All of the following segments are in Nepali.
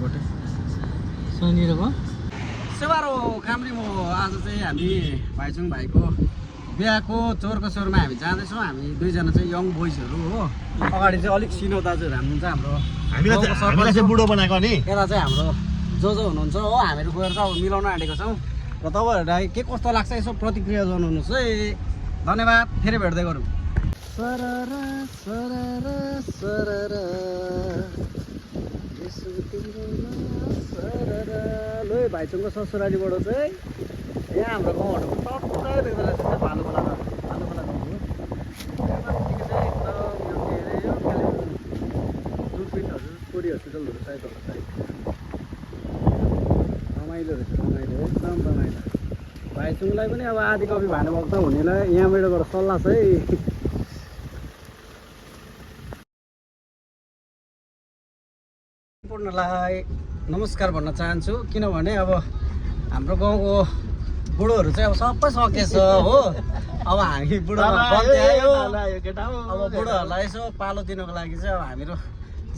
बोटे सनिर भयो सेवारो कामरी म आज चाहिँ हामी भाइचुङ भाइको बिहाको चोरको सोरमा हामी जाँदैछौँ। हामी दुईजना चाहिँ यङ बोइजहरू हो। अगाडि चाहिँ अलिक सिनो दाजुहरू हुनुहुन्छ हाम्रो हामीलाई चाहिँ बुढो बनाएको नि। यता चाहिँ हाम्रो जो हुनुहुन्छ हो। हामीहरू गएर चाहिँ अब मिलाउन आँटेको छौँ र तपाईँहरूलाई के कस्तो लाग्छ यसो प्रतिक्रिया जनाउनुहोस् है। धन्यवाद। फेरि भेट्दै गरौँ। सररा सररा सररा यसो तिम्रो सररा लो भाइचुङको ससुरालीबाट चाहिँ यहाँ हाम्रो गाउँहरू टक्कै देख्दो रहेछ भालुखोला भालुखोला दुर्पिनहरू कोडी हस्पिटलहरू सायद होला सायद रमाइलो रहेछ रमाइलो एकदम रमाइलो। भाइचुङलाई पनि अब आधी कपी भानुभक्त हुनेलाई यहाँबाट गएर सल्लाह छ है। सम्पूर्णलाई नमस्कार भन्न चाहन्छु किनभने अब हाम्रो गाउँको बुढोहरू चाहिँ अब सबै सकेछ हो। अब हामी बुढोमा बन्दै आयो। अब बुढोहरूलाई यसो पालो दिनको लागि चाहिँ अब हामीहरू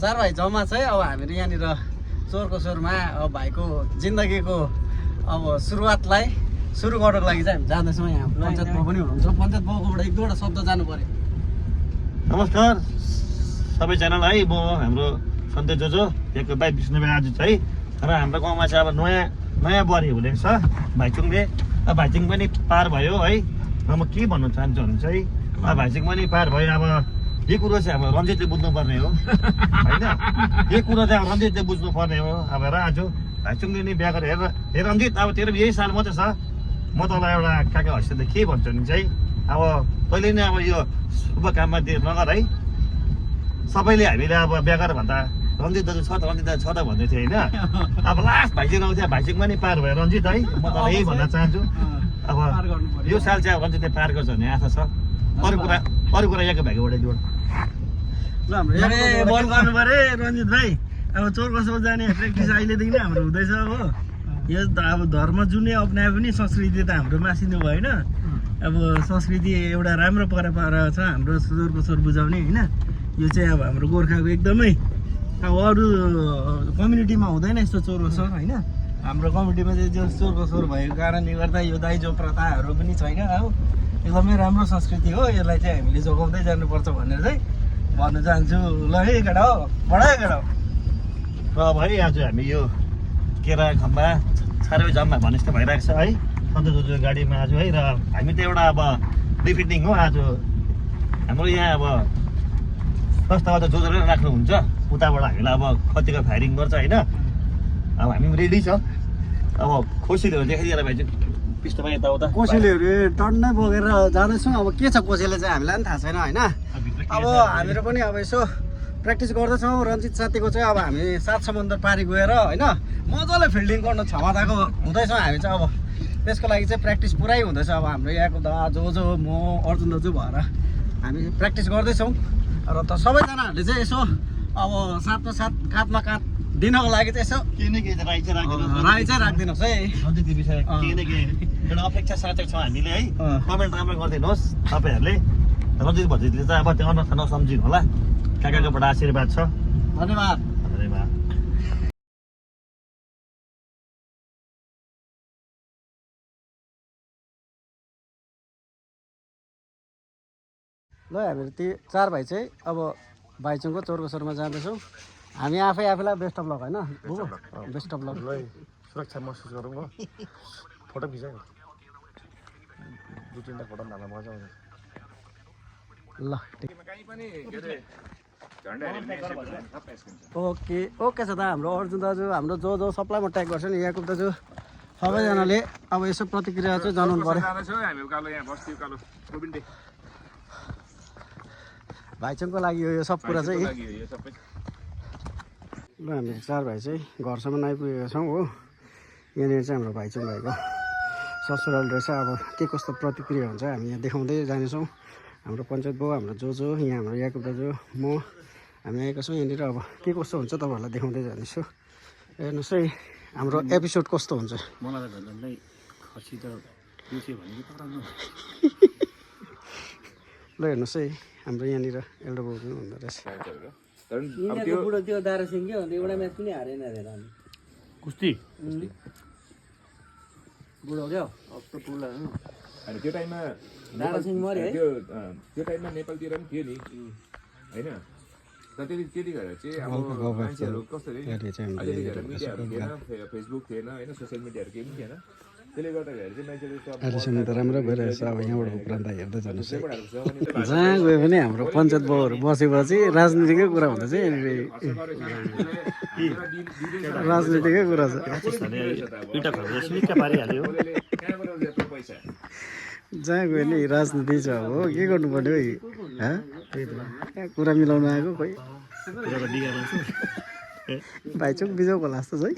4 भाइ जम्मा चाहिँ अब हामीहरू यहाँनिर चोरको सोरमा अब भाइको जिन्दगीको अब सुरुवातलाई सुरु गर्नको लागि चाहिँ हामी जाँदैछौँ। यहाँ पञ्चायत बाउ पनि हुनुहुन्छ। पञ्चायत बाउकोबाट 1-2वटा शब्द जानु पर्यो। नमस्कार सबैजनालाई। म हाम्रो सन्ते जोजो यहाँको भाइ विष्णु भाइ आज चाहिँ र हाम्रो गाउँमा चाहिँ अब नयाँ बुहारी हुँदैछ भाइचुङले। अब भाइचुङ पनि पार भयो है। र म के भन्न चाहन्छु भने चाहिँ अब भाइचुङ पनि पार भयो। अब यो कुरो चाहिँ अब रन्जितले बुझ्नुपर्ने हो होइन। यो कुरो चाहिँ अब रन्जितले बुझ्नुपर्ने हो। अब आज भाइचुङले नि बिहा गरेर हे रन्जित अब तेरो यही साल मात्रै छ। म तँलाई एउटा काका हैसियतले के भन्छु भने चाहिँ अब तैँले नै अब यो शुभ काममा नगर है। सबैले हामीले अब बिहा गर भन्दा रन्जित दाजु छ त रन्जित दाजु छ त भन्दै थियो होइन। अब लास्ट भाइचुङ आउँथ्यो भाइचुङ पनि पार भयो रन्जित है। म तँलाई यही भन्न चाहन्छु अब यो साल चाहिँ अब रन्जितले पार गर्छ भन्ने आशा छ। अरू कुरा यहाँको भाइकोबाट जोड बल गर्नु पऱ्यो रन्जित भाइ। अब चोरको सोर जाने प्र्याक्टिस अहिलेदेखि नै हाम्रो हुँदैछ हो। यो अब धर्म जुनै अप्नाए पनि संस्कृति त हाम्रो मासिनु भएन। अब संस्कृति एउटा राम्रो परम्परा छ हाम्रो चोरको सोर बुझाउने होइन। यो चाहिँ अब हाम्रो गोर्खाको एकदमै अब अरू कम्युनिटीमा हुँदैन यस्तो चोरको सोर होइन। हाम्रो कम्युनिटीमा चाहिँ जो चोरको सोर भएको कारणले गर्दा यो दाइजो प्रथाहरू पनि छैन अब एकदमै राम्रो संस्कृति हो। यसलाई चाहिँ हामीले जोगाउँदै जानुपर्छ भनेर चाहिँ भन्न चाहन्छु। ल है केटा हो बडा केटा हो। र अब है आज हामी यो केरा खम्बा साह्रै जम्मा भने जस्तो भइरहेको छ है सन्ते जोजो गाडीमा आज है। र हामी त एउटा अब डिफिटिङ हो आज हाम्रो यहाँ अब प्रस्ताव त जोजोले राख्नुहुन्छ। उताबाट हामीलाई अब कतिको फायरिङ गर्छ होइन। अब हामी रेडी छ। अब खोसेलीहरू देखाइदिएर भाइ चाहिँ पिस्टोमा यताउता कोसेलीहरू टन्नै बोकेर जाँदैछौँ। अब के छ कोसेली चाहिँ हामीलाई पनि थाहा छैन होइन। अब हामीहरू पनि अब यसो प्र्याक्टिस गर्दैछौँ। रन्जित साथीको चाहिँ अब हामी 7 समुद्र पारी गएर होइन मजाले फिल्डिङ गर्न क्षमताको हुँदैछौँ हामी चाहिँ। अब त्यसको लागि चाहिँ प्र्याक्टिस पुरै हुँदैछ। अब हाम्रो यहाँको जोजो म अर्जुन दाजु भएर हामी प्र्याक्टिस गर्दैछौँ। र त सबैजनाहरूले चाहिँ यसो अब साथमा साथ काँधमा काँध दिनको लागि चाहिँ यसो केही न केही राई चाहिँ राखिदिनुहोस् है। रन्जित विषय केही न केही एउटा अपेक्षा साँचेको छौँ हामीले है। कमेन्ट राम्रो गरिदिनुहोस् तपाईँहरूले। रन्जित भजितले चाहिँ अब त्यो अनर्थ नसम्झिनु होला। काकाकोबाट आशीर्वाद छ। धन्यवाद। धन्यवाद। ल हामीहरू ती 4 भाइ चाहिँ अब भाइचुङको चोरको सोरमा जाँदैछौँ। हामी आफैलाई बेस्ट अफ लक होइन। Best of lock. ल सुरक्षा महसुस गरौँ हो। फोटो खिचाइ 2-3 फोटो हाल्दा मजा आउँछ। ल ओके ओके छ त हाम्रो अर्जुन दाजु हाम्रो जो सबलाई म ट्याग गर्छु नि। याकुब दाजु सबैजनाले अब यसो प्रतिक्रिया चाहिँ जनाउनु पर्यो। भाइचुङको लागि यो सब कुरा चाहिँ ल हामी 4 भाइ चाहिँ घरसम्म आइपुगेका छौँ हो। यहाँनिर चाहिँ हाम्रो भाइचुङ भाइको ससुराल रहेछ। अब के कस्तो प्रतिक्रिया हुन्छ हामी यहाँ देखाउँदै जानेछौँ। हाम्रो पञ्चायत बाउ हाम्रो जोजो यहाँ हाम्रो याकुब दाजु म हामी आएका छौँ यहाँनिर। अब के कस्तो हुन्छ तपाईँहरूलाई देखाउँदै जानेछु। हेर्नुहोस् है हाम्रो एपिसोड कस्तो हुन्छ। मलाई त झन्डै खसी त बिर्स्यो भने ल हेर्नुहोस् है हाम्रो यहाँनिर एउटा बाउ पनि हुँदो रहेछ। तर अब इन्डियाको त्यो बुढो त्यो दारासिंह के भन्दा एउटा म्याच पनि हारेन अरे राम कुस्ती बुढो क्या अब त पुला अनि त्यो टाइममा दारासिंह मऱ्यो है त्यो टाइममा नेपालतिर पनि थियो नि होइन तर त्यतिखेर चाहिँ अब मान्छेहरू कसरी अहिलेतिर मिडियाहरू थिएन फेसबुक थिएन होइन सोसियल मिडियाहरू केही पनि थिएन त्यसले गर्दाखेरि चाहिँ मान्छेले अहिलेसम्म त राम्रो भइरहेछ अब यहाँबाट उपरान्त हेर्दै जानुहोस् है जहाँ गयो भने हाम्रो पञ्चायत बाउहरू बसेपछि राजनीतिकै कुरा हुँदा चाहिँ राजनीतिकै कुरा छ दुईवटा खबर सिलिक्क पारिहाल्यो पैसा जहाँ गयो नि राजनीति छ अब के गर्नुपर्ने हो यहाँ कुरा मिलाउनु आएको खोइ भाइचुक बिजोक होला जस्तो छ है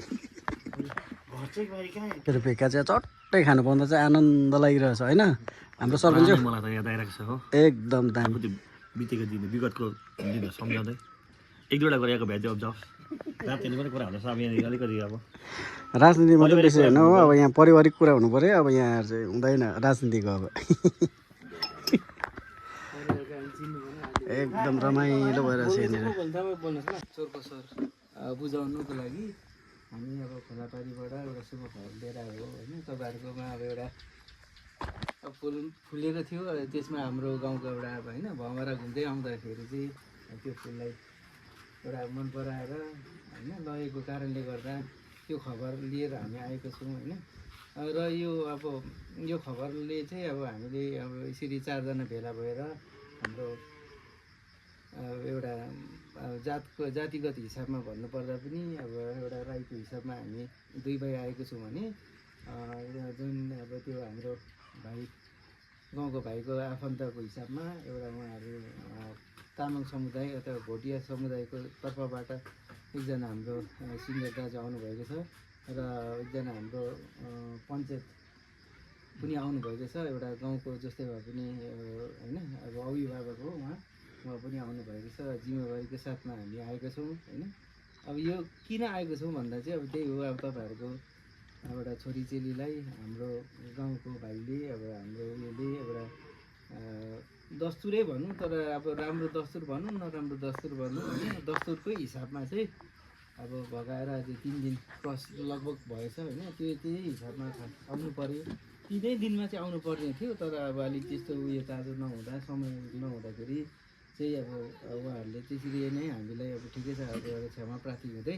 फेरि भेका चाहिँ चट्टै खानु पाउँदा चाहिँ आनन्द लागिरहेछ होइन हाम्रो सरपञ्च मलाई त याद आइरहेको छ हो एकदम दामी त्यो बितेको दिन विगतको दिनहरू सम्झाउँदै एक दुईवटा गरेको भए चाहिँ अब जाओस् रातिले पनि कुरा हुँदैछ अब यहाँनिर अलिकति अब राजनीति मात्रै बेसी होइन हो अब यहाँ पारिवारिक कुरा हुनु पऱ्यो अब यहाँ चाहिँ हुँदैन राजनीतिको अब एकदम रमाइलो भइरहेछ यहाँनिर चोरको सर बुझाउनुको लागि हामी अब खोलापारीबाट एउटा शुभ खबर लिएर आयो होइन तपाईँहरूकोमा अब एउटा फुल फुलेको थियो त्यसमा हाम्रो गाउँको एउटा अब होइन भमरा घुम्दै आउँदाखेरि चाहिँ त्यो फुललाई एउटा मन पराएर होइन लगेको कारणले गर्दा त्यो खबर लिएर हामी आएको छौँ होइन र यो खबरले चाहिँ अब हामीले अब यसरी चारजना भेला भएर हाम्रो एउटा जातिगत हिसाबमा भन्नुपर्दा पनि अब एउटा राईको हिसाबमा हामी दुई भाइ आएको छौँ भने जुन अब त्यो हाम्रो भाइ गाउँको भाइको आफन्तको हिसाबमा एउटा उहाँहरू तामाङ समुदाय अथवा भोटिया समुदायको तर्फबाट एकजना हाम्रो सिनियर दाजु आउनुभएको छ र एकजना हाम्रो पञ्चायत पनि आउनुभएको छ एउटा गाउँको जस्तै भए पनि होइन अब अभिभावक हो उहाँ पनि आउनुभएको छ जिम्मेवारीको साथमा हामी आएका छौँ होइन अब यो किन आएको छौँ भन्दा चाहिँ अब त्यही हो अब तपाईँहरूको एउटा छोरीचेलीलाई हाम्रो गाउँको भाइले अब हाम्रो उयोले एउटा दस्तुरै भनौँ तर अब राम्रो दस्तुर भनौँ नराम्रो दस्तुर भनौँ होइन दस्तुरकै हिसाबमा चाहिँ अब भगाएर अझै 3 दिन क्रस लगभग भएछ होइन त्यही हिसाबमा आउनु पऱ्यो 3 दिनमा चाहिँ आउनु पर्ने थियो तर अब अलिक त्यस्तो उयो तातो नहुँदा समय नहुँदाखेरि चाहिँ अब उहाँहरूले त्यसरी नै हामीलाई अब ठिकै छ अब क्षमा प्रार्थी हुँदै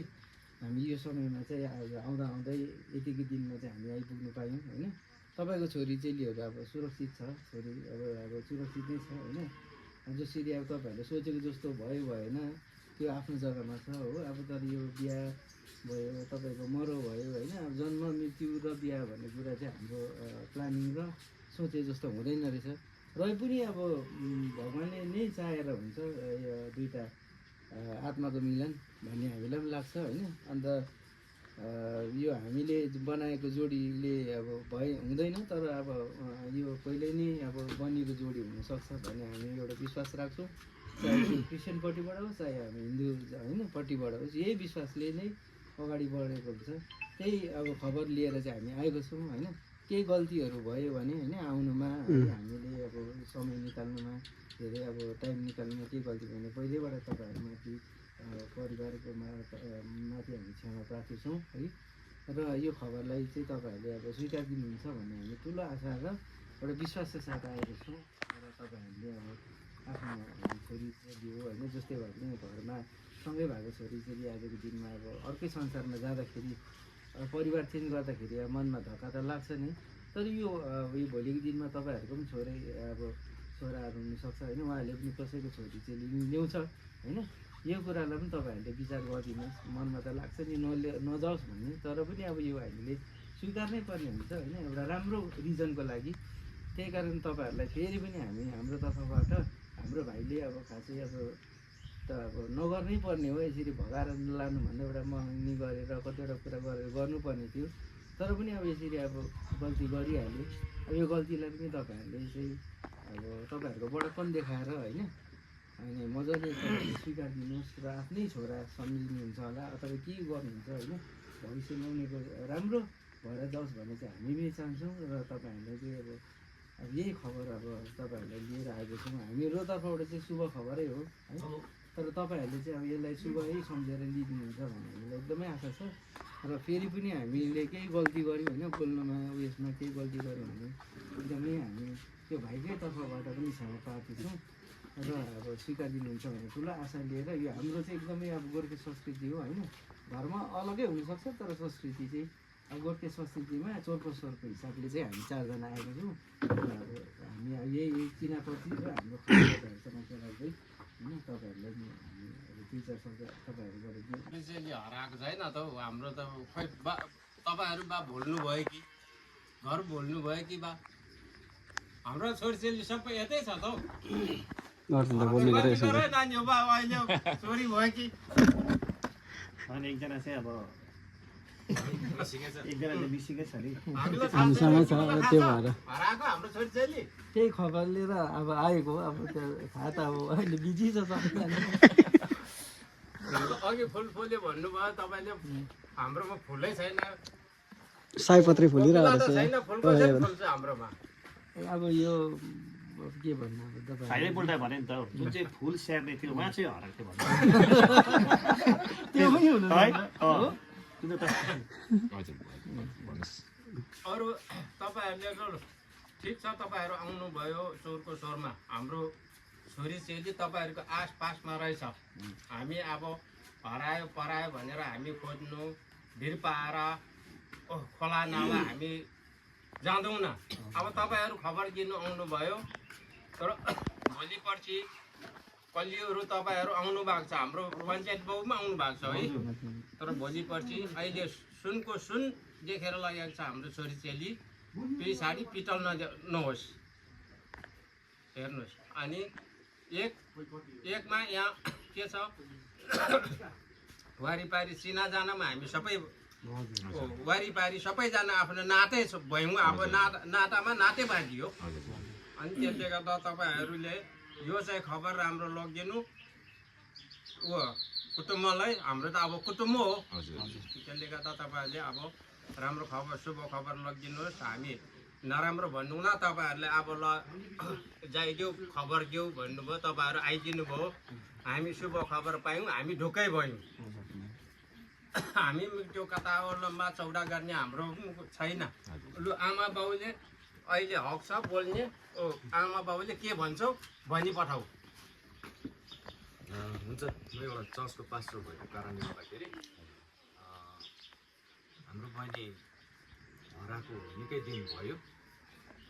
हामी यो समयमा चाहिँ आउँदा आउँदै यतिको दिनमा चाहिँ हामी आइपुग्नु पायौँ होइन तपाईँको छोरीचेलीहरू अब सुरक्षित छ छोरी अब सुरक्षित नै छ होइन जसरी अब तपाईँहरूले सोचेको जस्तो भयो भएन त्यो आफ्नो जग्गामा छ हो अब तर यो बिहा भयो तपाईँको मरौ भयो होइन अब जन्म मृत्यु र बिहा भन्ने कुरा चाहिँ हाम्रो प्लानिङ र सोचे जस्तो हुँदैन रहेछ र पनि अब भगवान्ले नै चाहेर हुन्छ दुईवटा आत्माको मिलन भन्ने हामीलाई पनि लाग्छ होइन अन्त यो हामीले बनाएको जोडीले अब हुँदैन तर अब यो पहिले नै अब बनिएको जोडी हुनसक्छ भन्ने हामी एउटा विश्वास राख्छौँ चाहे त्यो क्रिस्चियनपट्टिबाट होस् चाहे हामी हिन्दू होइन पट्टिबाट होस् यही विश्वासले नै अगाडि बढेको हुन्छ त्यही अब खबर लिएर चाहिँ हामी आएको छौँ होइन केही गल्तीहरू भयो भने होइन आउनुमा हामीले अब समय निकाल्नुमा धेरै अब टाइम निकाल्नुमा केही गल्ती भयो भने पहिल्यैबाट तपाईँहरूमाथि परिवारको माथि हामी क्षमा प्रार्थी छौँ है र यो खबरलाई चाहिँ तपाईँहरूले अब स्वीकार दिनुहुन्छ भन्ने हामी ठुलो आशा र एउटा विश्वासको साथ आएको छौँ र तपाईँहरूले अब आफ्नो छोरीचेली हो होइन जस्तै भए पनि घरमा सँगै भएको छोरीचेली आजको दिनमा अब अर्कै संसारमा जाँदाखेरि परिवार चेन्ज गर्दाखेरि अब मनमा धक्का त लाग्छ नि तर यो भोलिको दिनमा तपाईँहरूको पनि छोराहरू हुनसक्छ होइन उहाँहरूले पनि कसैको छोरीचेली ल्याउँछ होइन यो कुरालाई पनि तपाईँहरूले विचार गरिदिनुहोस् मनमा त लाग्छ नि नजाओस् भन्ने तर पनि अब यो हामीले स्वीकार्नै पर्ने हुन्छ होइन एउटा राम्रो रिजनको लागि त्यही कारण तपाईँहरूलाई फेरि पनि हाम्रो तर्फबाट हाम्रो भाइले अब खासै अब त अब नगर्नै पर्ने हो यसरी भगाएर लानुभन्दा एउटा मगनी गरेर कतिवटा कुरा गरेर गर्नुपर्ने थियो तर पनि अब यसरी अब गल्ती गरिहाल्यो अब यो गल्तीलाई पनि तपाईँहरूले चाहिँ अब तपाईँहरूको बडापन देखाएर होइन अनि मजाले तपाईँहरूले स्वीकार दिनुहोस् र आफ्नै छोरा सम्झिनुहुन्छ होला अथवा के गर्नुहुन्छ होइन भविष्यमा उनीहरूको राम्रो भएर जाओस् भन्ने चाहिँ हामी पनि चाहन्छौँ र तपाईँहरूले चाहिँ अब यही खबर अब तपाईँहरूलाई लिएर आएको छौँ हामीहरू तर्फबाट चाहिँ शुभ खबरै हो है तर तपाईँहरूले चाहिँ अब यसलाई शुभै सम्झेर लिइदिनुहुन्छ भन्ने हामीलाई एकदमै आशा छ र फेरि पनि हामीले केही गल्ती गऱ्यौँ होइन बोल्नमा उयसमा केही गल्ती गऱ्यौँ भने एकदमै हामी त्यो भाइकै तर्फबाट पनि क्षमा प्रार्थी छौँ र अब स्वीकार दिनुहुन्छ भन्ने ठुलो आशा लिएर यो हाम्रो चाहिँ एकदमै अब गोर्खे संस्कृति हो होइन धर्म अलग्गै हुनसक्छ तर संस्कृति चाहिँ अब गोर्खे संस्कृतिमा चोरको स्वरको हिसाबले चाहिँ हामी 4 जना आएको छौँ र अब हामी अब यही चिनापति र हाम्रो खानाहरूसँग राख्दै होइन तपाईँहरूलाई नि हामी अब 2-4 शब्द तपाईँहरूबाट दिउँ चाहिँ हराएको छैन त हौ हाम्रो त खै बा तपाईँहरू बा भुल्नु भयो कि घर भुल्नु भयो कि बा हाम्रो छोरीचेली सबै यतै छ त हौ नानी हो बा अहिले छोरी भयो कि अनि एकजना चाहिँ अब एकजना चाहिँ बिसिकै छ अरे हामीसँगै छ त्यो भएर हराएको हाम्रो छोरीचेली त्यही खबर लिएर अब आएको अब त्यो थाहा त अब अहिले बिजी छ सबैजना अघि फुल फुल्यो भन्नुभयो तपाईँले हाम्रोमा फुलै छैन सयपत्री फुलिरहेको फुल त छ छैन फुलको चाहिँ फुल छ हाम्रोमा अब यो अब के भन्नु अब तपाईँ भाइले बोल्दा भने नि त जुन चाहिँ फुल स्याहार्ने थियो उहाँ चाहिँ हराएको थियो भन्नु त्यो पनि हुनु है किन त अरू तपाईँहरूले ठिक छ तपाईँहरू आउनुभयो चोरको स्वरमा हाम्रो छोरीचेली तपाईँहरूको आसपासमा रहेछ हामी अब हरायो परायो भनेर हामी खोज्नु भिर पाएर खोला नाला हामी जाँदैनौँ न अब तपाईँहरू खबर दिनु आउनुभयो तर भोलि पर्सि कलियोहरू तपाईँहरू आउनु भएको छ हाम्रो पञ्चायत बाउमा आउनु भएको छ है तर भोलि पर्सि अहिले सुनको सुन देखेर लगेको छ हाम्रो छोरीचेली पछाडि पितल नहोस् हेर्नुहोस् अनि एकमा यहाँ के छ वारिपारी चिनाजानामा हामी सबै वारिपारी सबैजना आफ्नो नातै भयौँ अब नातामा नाते बाँधियो अनि त्यसले गर्दा तपाईँहरूले यो चाहिँ खबर राम्रो लगिदिनु कुटुम्बलाई हाम्रो त अब कुटुम्ब हो त्यसले गर्दा तपाईँहरूले अब राम्रो खबर शुभ खबर लगिदिनुहोस् हामी नराम्रो भन्नु न तपाईँहरूले अब ल जाइदेऊ खबर देऊ भन्नुभयो तपाईँहरू आइदिनु भयो हामी शुभ खबर पायौँ हामी ढुक्कै भयौँ हामी त्यो कता लम्बा चौडा गर्ने हाम्रो छैन लु आमा बाउले अहिले हक छ बोल्ने आमा बाउले के भन्छौ भनी पठाऊ हुन्छ म एउटा चर्चको पास्टर भएको कारणले गर्दाखेरि हाम्रो बहिनी हराएको निकै दिन भयो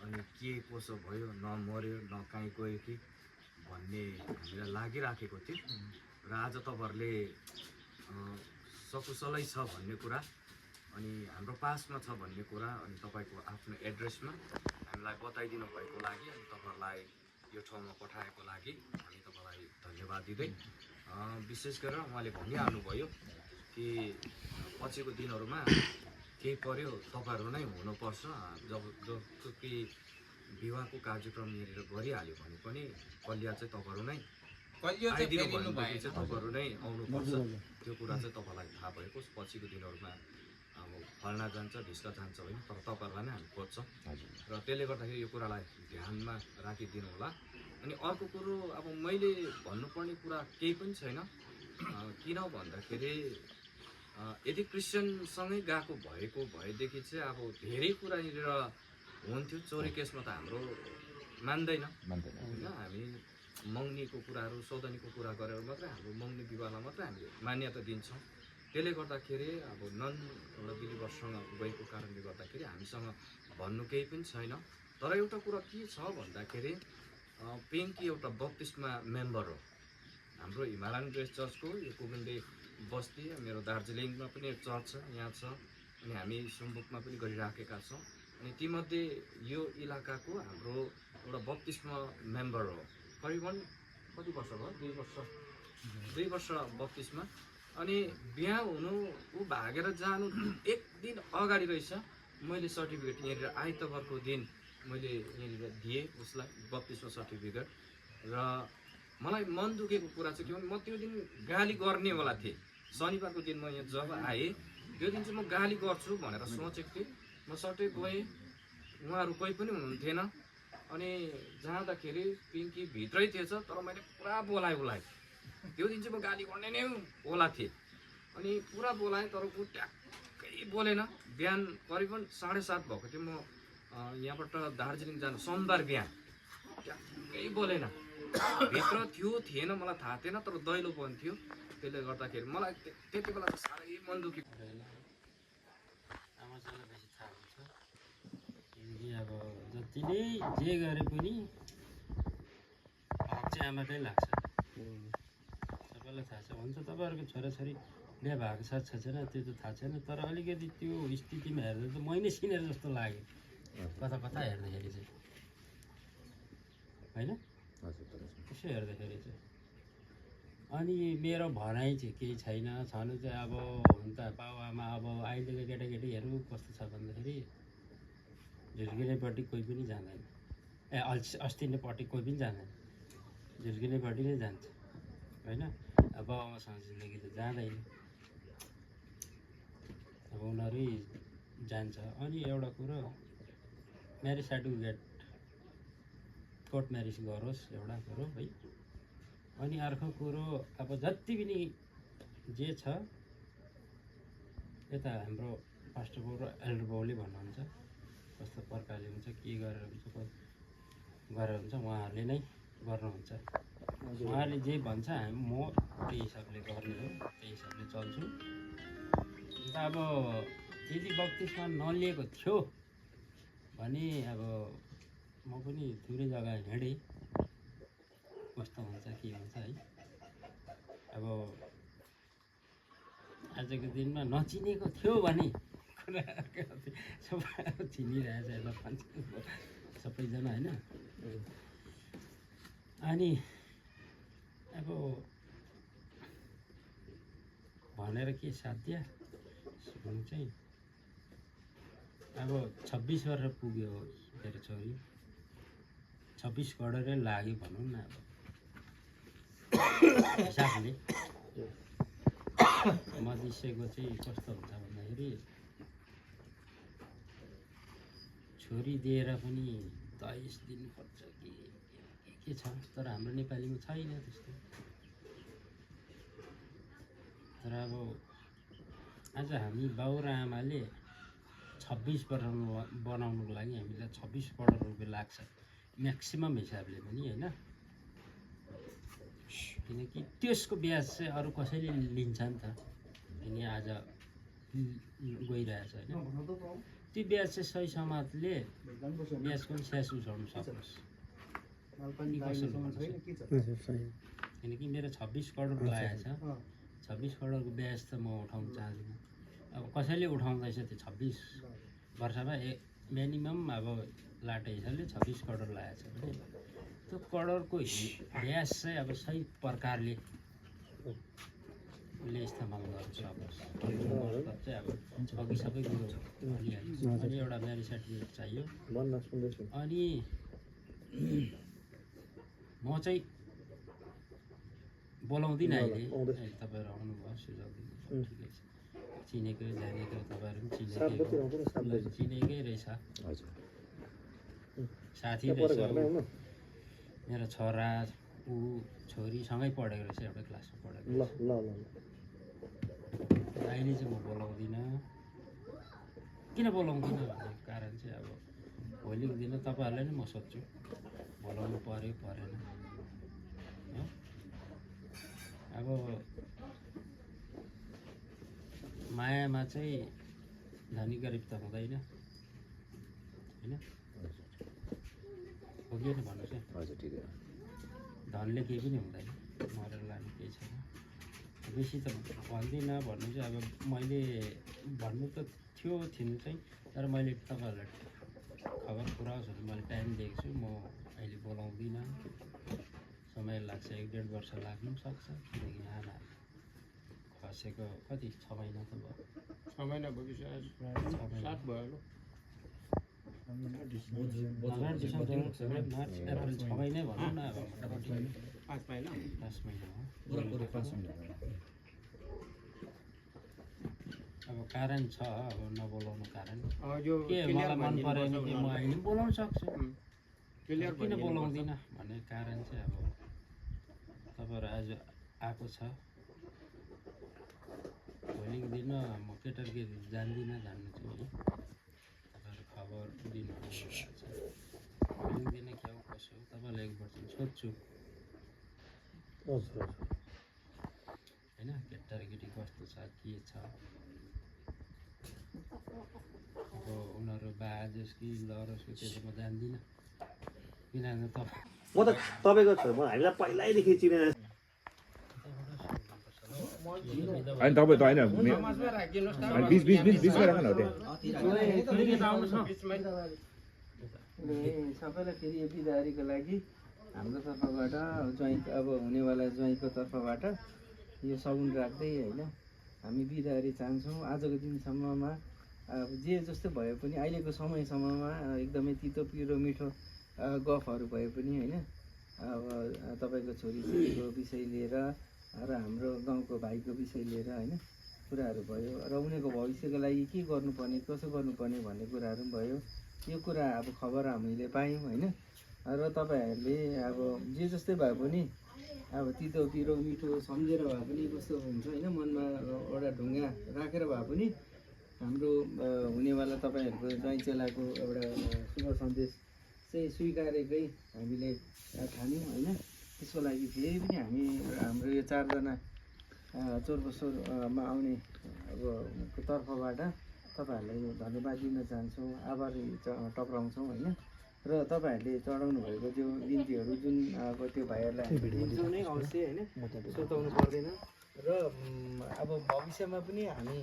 अनि के कसो भयो नमर्यो न कहीँ गयो कि भन्ने हामीलाई लागिराखेको थियो र आज तपाईँहरूले सकुशलै छ भन्ने कुरा अनि हाम्रो पासमा छ भन्ने कुरा अनि तपाईँको आफ्नो एड्रेसमा हामीलाई बताइदिनु भएको लागि अनि तपाईँहरूलाई यो ठाउँमा पठाएको लागि हामी तपाईँलाई धन्यवाद दिँदै विशेष गरेर उहाँले भनिहाल्नुभयो कि पछिको दिनहरूमा केही पर्यो तपाईँहरू नै हुनुपर्छ जब कि विवाहको कार्यक्रम यहाँनिर गरिहाल्यो भने पनि कलिया चाहिँ तपाईँहरू नै आइदिनु भनेदेखि चाहिँ तपाईँहरू नै आउनुपर्छ त्यो कुरा चाहिँ तपाईँलाई थाहा भएको पछिको दिनहरूमा अब फल्ना जान्छ ढिस्का जान्छ होइन तर तपाईँहरूलाई नै हामी खोज्छौँ र त्यसले गर्दाखेरि यो कुरालाई ध्यानमा राखिदिनु होला अनि अर्को कुरो अब मैले भन्नुपर्ने कुरा केही पनि छैन किन भन्दाखेरि यदि क्रिस्चियनसँगै गएको भएदेखि चाहिँ अब धेरै कुरा यहाँनिर हुन्थ्यो चोरी केसमा त हाम्रो मान्दैन होइन हामी मङ्गनीको कुराहरू सौदनीको कुरा गरेर मात्रै हाम्रो मङ्गनी विवाहलाई मात्रै हामीले मान्यता दिन्छौँ त्यसले गर्दाखेरि अब नन एउटा बिलिभर्ससँग गएको कारणले गर्दाखेरि हामीसँग भन्नु केही पनि छैन तर एउटा कुरा के छ भन्दाखेरि पिङ्की एउटा बत्तिसमा मेम्बर हो हाम्रो हिमालयन ग्रेस चर्चको यो कुमुन्डे बस्ती मेरो दार्जिलिङमा पनि चर्च छ यहाँ छ अनि हामी सुम्बुकमा पनि गरिराखेका छौँ अनि तीमध्ये यो इलाकाको हाम्रो एउटा बत्तिसमा मेम्बर हो करिबन कति वर्ष भयो 2 वर्ष 32मा अनि बिहा हुनु ऊ भागेर जानु एक दिन अगाडि रहेछ मैले सर्टिफिकेट यहाँनिर आइतबारको दिन मैले यहाँनिर दिएँ उसलाई 32मा सर्टिफिकेट र मलाई मन दुखेको कुरा चाहिँ के भने म त्यो दिन गाली गर्नेवाला थिएँ शनिबारको दिन म यहाँ जब आएँ त्यो दिन चाहिँ म गाली गर्छु भनेर सोचेको थिएँ म सट्टै गएँ उहाँहरू कोही पनि हुनुहुन्थेन अनि जाँदाखेरि पिङ्की भित्रै थिएछ तर मैले पुरा बोलाएँ उसलाई त्यो दिन चाहिँ म गाली गर्ने नै होला थिएँ अनि पुरा बोलाएँ तर ऊ ट्याक्कै बोलेन। बिहान करिबन 7:30 भएको थियो, म यहाँबाट दार्जिलिङ जानु सोमबार बिहान, ट्याक्कै बोलेन। भित्र थियो थिएन मलाई थाहा थिएन, तर दैलो पनि थियो। त्यसले गर्दाखेरि मलाई त्यति बेला त साह्रै मन दुख्यो। आमाचालाई बेसी थाहा हुन्छ किनकि अब जति नै जे गरे पनि हक चाहिँ आमाकै लाग्छ। सबैलाई थाहा छ हुन्छ तपाईँहरूको छोराछोरी बिहा भएको छ छैन त्यो त थाहा छैन, तर अलिकति त्यो स्थितिमा हेर्दा त मै नै सिनेर जस्तो लाग्यो कता कता हेर्दाखेरि चाहिँ होइन यसो हेर्दाखेरि चाहिँ। अनि मेरो भनाइ चाहिँ केही छैन, छनु चाहिँ अब हुन त बाबुआमा अब अहिलेको केटाकेटीहरू कस्तो छ भन्दाखेरि झुर्किनेपट्टि कोही पनि जाँदैन, अस्तिनेपट्टि कोही पनि जाँदैन, झुर्किनेपट्टि नै जान्छ होइन। अब बाबुआमासँग जिन्दगी त जाँदैन, अब उनीहरू जान्छ। अनि एउटा कुरो म्यारेज सर्टिफिकेट कोर्ट म्यारेज गरोस् एउटा कुरो है। अनि अर्को कुरो अब जति पनि जे छ यता हाम्रो पास्टर बाउ र एल्डर बाउले भन्नुहुन्छ कस्तो प्रकारले हुन्छ के गरेर हुन्छ उहाँहरूले नै गर्नुहुन्छ। उहाँहरूले जे भन्छ म त्यही हिसाबले गर्ने हो, त्यही हिसाबले चल्छु। अन्त अब यदि बत्तिसमा नलिएको थियो भने अब म पनि थुप्रै जग्गा हिँडेँ, कस्तो हुन्छ के हुन्छ है। अब आजको दिनमा नचिनेको थियो भने सबै चिनिरहेछ यता सबैजना होइन। अनि अब भनेर के साध्य हुनु चाहिँ अब 26 वर्ष पुग्यो मेरो छोरी, 26 करोडै लाग्यो भनौँ न। अब हिसाबले मधिसेको चाहिँ कस्तो हुन्छ भन्दाखेरि छोरी दिएर पनि दहेज दिनुपर्छ के छ, तर हाम्रो नेपालीमा छैन त्यस्तो। तर अब आज हामी बाउ र आमाले 26 बनाउनुको लागि हामीलाई 26 करोड रुपियाँ लाग्छ म्याक्सिमम हिसाबले पनि होइन। किनकि त्यसको ब्याज चाहिँ अरू कसैले लिन्छ नि त, किन आज गइरहेछ होइन। त्यो ब्याज चाहिँ सही समाजले ब्याजको पनि स्यास उठाउनु सक्नुहोस्, किनकि मेरो 26 करोड लागेको छ। 26 करोडको ब्याज त म उठाउन चाहदिनँ। अब कसैले उठाउँदैछ त्यो 26 वर्षमा मिनिमम अब लाटे हिसाबले 26 करोड लागेको छ भने त्यो करोडको ब्याज चाहिँ अब सही प्रकारले उसले इस्तेमाल गर्न सकोस्। मतलब चाहिँ अब अघि सबै कुरो भनिहाल्छ। अनि एउटा म्यारेज सर्टिफिकेट चाहियो। अनि म चाहिँ बोलाउँदिनँ अहिले तपाईँहरू आउनुभयो सुझाउ दिनु ठिकै छ। चिनेकै जानेकै तपाईँहरू पनि चिनेकै रहेछ, साथी रहेछ। मेरो छोरा ऊ छोरी सँगै पढेको रहेछ, एउटै क्लासमा पढेको रहेछ। अहिले चाहिँ म बोलाउँदिनँ। किन बोलाउँदिनँ भन्ने कारण चाहिँ अब भोलिको दिन तपाईँहरूलाई नै म सोध्छु बोलाउनु पऱ्यो परेन। अब मायामा चाहिँ धनी गरिब त हुँदैन होइन, हो कि भन्नुहोस् है। हजुर ठिकै हो। धनले केही पनि हुँदैन, मरेर लाने केही छैन। बेसी त भन्दिनँ भन्नु चाहिँ अब मैले भन्नु त थिनु चाहिँ, तर मैले तपाईँहरूलाई खबर पुऱ्याओस् भने मैले टाइम दिएको छु। म अहिले बोलाउँदिनँ, समय लाग्छ, 1-1.5 वर्ष लाग्नु पनि सक्छ। किनकि आमा खसेको कति 6 महिना त भयो, 6 महिना भइसक्यो, 7 भयो। डिसेम्बर मार्च एप्रिल 6 महिनै भनौँ न अब मोटामोटी 5 महिना 5 महिना हो। अब कारण छ, अब नबोलाउनु कारण यो के मलाई मन परेन कि म अहिले बोलाउन सक्छु, क्लियर किन बोलाउँदिनँ भन्ने कारण चाहिँ अब तपाईँहरू आएको छ। भोलिको दिन म केटाकेटी जान्दिनँ, जान्नु चाहिँ है तपाईँहरू खबर दिनु भएको छ। भोलिको दिन के हो कसो हो तपाईँलाई एकपल्ट सोध्छु होइन, केटाकेटी कस्तो छ के छ। अब उनीहरू बाजेस् कि लरोस् कि त्यो त म जान्दिनँ, किनभने तपाईँ म त तपाईँको छ, म हामीलाई पहिल्यैदेखि चिने होइन तपाईँ त होइन बिचमा राख्नु हो सबैलाई फेरि यो बिदारीको लागि हाम्रो तर्फबाट ज्वाइँ अब हुनेवाला ज्वाइँको तर्फबाट यो सगुन राख्दै होइन हामी बिदारी चाहन्छौँ। आजको दिनसम्ममा अब जे जस्तो भए पनि अहिलेको समयसम्ममा एकदमै तितो पिरो मिठो गफहरू भए पनि होइन अब तपाईँको छोरीको विषय लिएर र हाम्रो गाउँको भाइको विषय लिएर होइन कुराहरू भयो र उनीहरूको भविष्यको लागि के गर्नुपर्ने कसो गर्नुपर्ने भन्ने कुराहरू पनि भयो। यो कुरा अब खबर हामीले पायौँ होइन र तपाईँहरूले अब जे जस्तै भए पनि अब तितो पिरो मिठो सम्झेर भए पनि कस्तो हुन्छ होइन मनमा एउटा ढुङ्गा राखेर भए पनि हाम्रो हुनेवाला तपाईँहरूको ज्वाइँ चेलाको एउटा शुभ सन्देश चाहिँ स्वीकारेकै हामीले ठान्यौँ होइन। त्यसको लागि फेरि पनि हामी हाम्रो यो 4 जना चोरबसोरमा आउने अब तर्फबाट तपाईँहरूलाई धन्यवाद दिन चाहन्छौँ, आभार टक्राउँछौँ होइन। र तपाईँहरूले चढाउनु भएको त्यो बिन्तीहरू जुन अब त्यो भाइहरूलाई दिन्छौँ नै अवश्य होइन, सुर्ताउनु पर्दैन। र अब भविष्यमा पनि हामी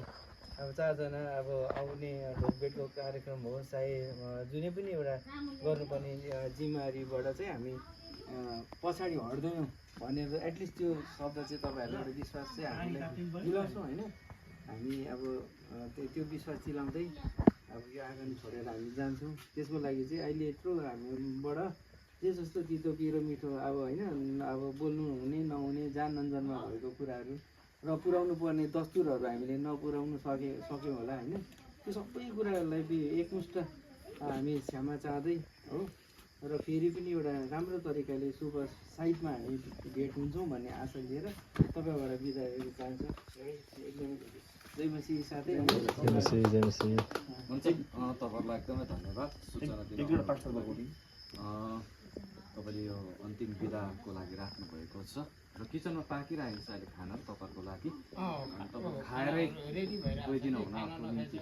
अब 4 जना अब आउने ढोकभेटको कार्यक्रम होस् चाहे जुनै पनि एउटा गर्नुपर्ने जिम्मेवारीबाट चाहिँ हामी पछाडि हट्दैनौँ भनेर एटलिस्ट त्यो शब्द चाहिँ तपाईँहरूलाई एउटा विश्वास चाहिँ हामीलाई दिलाउँछौँ होइन। हामी अब त्यो विश्वास चिलाउँदै अब यो आँगन छोडेर हामी जान्छौँ। त्यसको लागि चाहिँ अहिले यत्रो हामीबाट जे जस्तो तितो पिरो मिठो अब होइन अब बोल्नु हुने नहुने जान नजानमा भएको कुराहरू र पुर्याउनु पर्ने दस्तुरहरू हामीले नपुर्याउनु सक्यौँ होला होइन। त्यो सबै कुराहरूलाई एकमुष्ट हामी क्षमा चाहँदै हो र फेरि पनि एउटा राम्रो तरिकाले शुभ साइडमा हामी भेट हुन्छौँ भन्ने आशा लिएर तपाईँबाट बिदा गर्न चाहन्छु। एकदमै जय मसी साथै हुन्छ तपाईँहरूलाई एकदमै धन्यवाद सूचना दिनु। तपाईँले यो अन्तिम बिदाको लागि राख्नुभएको छ र किचनमा पाकिरहेको छ अहिले खानाहरू तपाईँहरूको लागि। तपाईँ खाएरै गइदिनु हुन आफ्नो निम्ति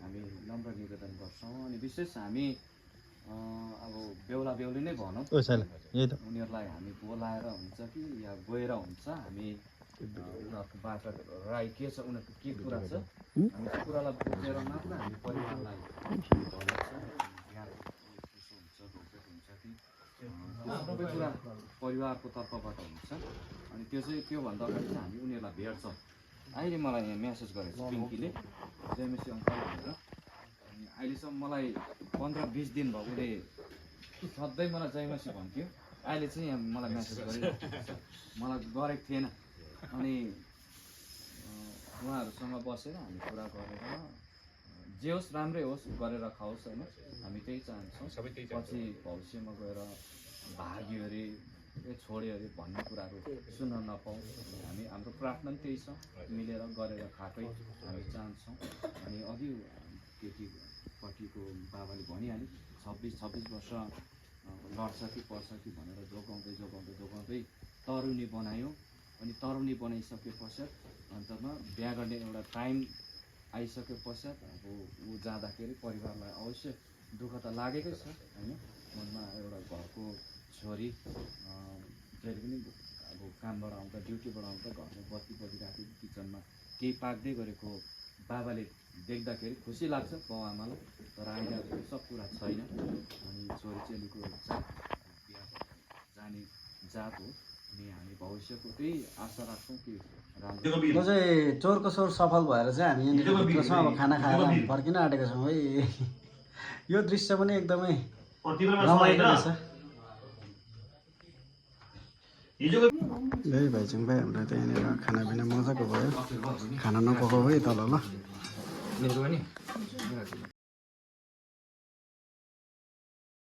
हामी नम्र निवेदन गर्छौँ। अनि विशेष हामी अब बेहुला बेहुली नै भनौँ, उनीहरूलाई हामी बोलाएर हुन्छ कि या गएर हुन्छ हामी उनीहरूको बाटो राई के छ उनीहरूको के कुरा छ हामी त्यो कुरालाई बुझेर मात्र हामी परिवारलाई सबै कुरा परिवारको तर्फबाट हुन्छ। अनि त्यो चाहिँ त्योभन्दा अगाडि चाहिँ हामी उनीहरूलाई भेट्छौँ। अहिले मलाई यहाँ म्यासेज गरेको छ पिङ्कीले जयमेसी अङ्कल भनेर। अनि अहिलेसम्म मलाई 15-20 दिन भयो उसले सधैँ मलाई जयमेसी भन्थ्यो, अहिले चाहिँ यहाँ मलाई म्यासेज गरिरहेको छ, मलाई गरेको थिएन। अनि उहाँहरूसँग बसेर हामी कुरा गरेर जे होस् राम्रै होस् गरेर खाओस् होइन हामी त्यही चाहन्छौँ। पछि भविष्यमा गएर भाग्यो अरे छोड्यो अरे भन्ने कुराहरू सुन्न नपाऊँ हामी हाम्रो प्रार्थना पनि त्यही छ, मिलेर गरेर खाएकै हामी चाहन्छौँ। अनि अघि केटीपट्टिको बाबाले भनिहाल्यो 26 वर्ष लड्छ कि पर्छ कि भनेर जोगाउँदै तरुनी बनायो। अनि तरुनी बनाइसके पश्चात अन्तमा बिहा गर्ने एउटा टाइम आइसके पश्चात अब ऊ जाँदाखेरि परिवारलाई अवश्य दुःख त लागेकै छ होइन। मनमा एउटा घरको छोरी जहिले पनि अब कामबाट आउँदा ड्युटीबाट आउँदा घरमा बत्ती बलिराखेको किचनमा केही पाक्दै गरेको बाबाले देख्दाखेरि खुसी लाग्छ बाउ आमालाई, तर अहिले सब कुरा छैन। अनि छोरी चेलीको बिहा जाने जात हो अनि हामी भविष्यको त्यही आशा राख्छौँ कि यो चाहिँ चोरको सोर सफल भएर चाहिँ हामी यहाँनिर भित्र छौँ। अब खाना खाएर हामी फर्किन आँटेको छौँ है। यो दृश्य पनि एकदमै रमाइलो रहेछ। है भाइचुङ भाइ हाम्रो त यहाँनिर खानापिना मजाको भयो, खाना नपकाऊ है तल ल।